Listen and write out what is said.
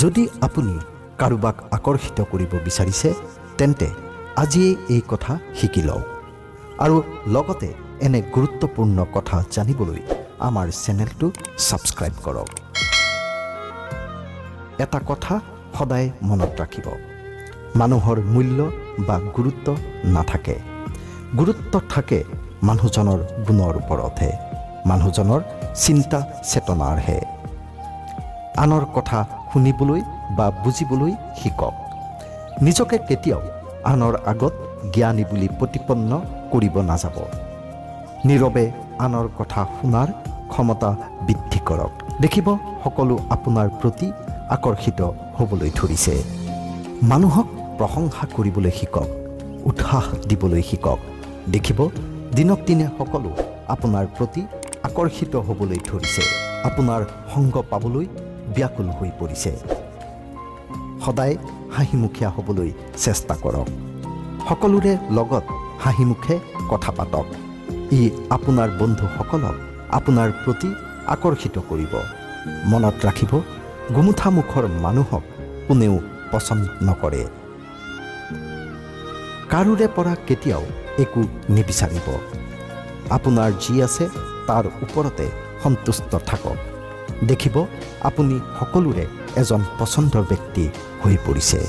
যদি আপুনি কাৰোবাক আকৰ্ষিত কৰিব বিচাৰিছে, তেন্তে আজিয়েই এই কথা শিকি লওক আৰু লগতে এনে গুৰুত্বপূৰ্ণ কথা জানিবলৈ আমাৰ চেনেলটো ছাবস্ক্ৰাইব কৰক। এটা কথা সদায় মনত ৰাখিব, মানুহৰ মূল্য বা গুৰুত্ব নাথাকে। গুৰুত্ব থাকে মানুহজনৰ গুণৰ ওপৰতহে, মানুহজনৰ চিন্তা চেতনাৰহে। আনৰ কথা শুনিবলৈ বা বুজিবলৈ শিকক। নিজকে কেতিয়াও আনৰ আগত জ্ঞানী বুলি প্ৰতিপন্ন কৰিব নাযাব। নীৰৱে আনৰ কথা শুনাৰ ক্ষমতা বৃদ্ধি কৰক। দেখিব, সকলো আপোনাৰ প্ৰতি আকৰ্ষিত হ'বলৈ ধৰিছে। মানুহক প্ৰশংসা কৰিবলৈ শিকক, উৎসাহ দিবলৈ শিকক। দেখিব, দিনক দিনে সকলো আপোনাৰ প্ৰতি আকৰ্ষিত হ'বলৈ ধৰিছে, আপোনাৰ সংগ পাবলৈ ব্যাকুল হৈ পৰিছে। সদায় হাঁহিমুখীয়া হ'বলৈ চেষ্টা কৰক। সকলোৰে লগত হাঁহিমুখে কথা পাতক। ই আপোনাৰ বন্ধুসকলক আপোনাৰ প্ৰতি আকৰ্ষিত কৰিব। মনত ৰাখিব, গোমোঠা মুখৰ মানুহক কোনেও পচন্দ নকৰে। কাৰোৰে পৰা কেতিয়াও একো নিবিচাৰিব। আপোনাৰ যি আছে, তাৰ ওপৰতে সন্তুষ্ট থাকক। দেখিব, আপুনি সকলোৰে এজন পচন্দৰ ব্যক্তি হৈ পৰিছে।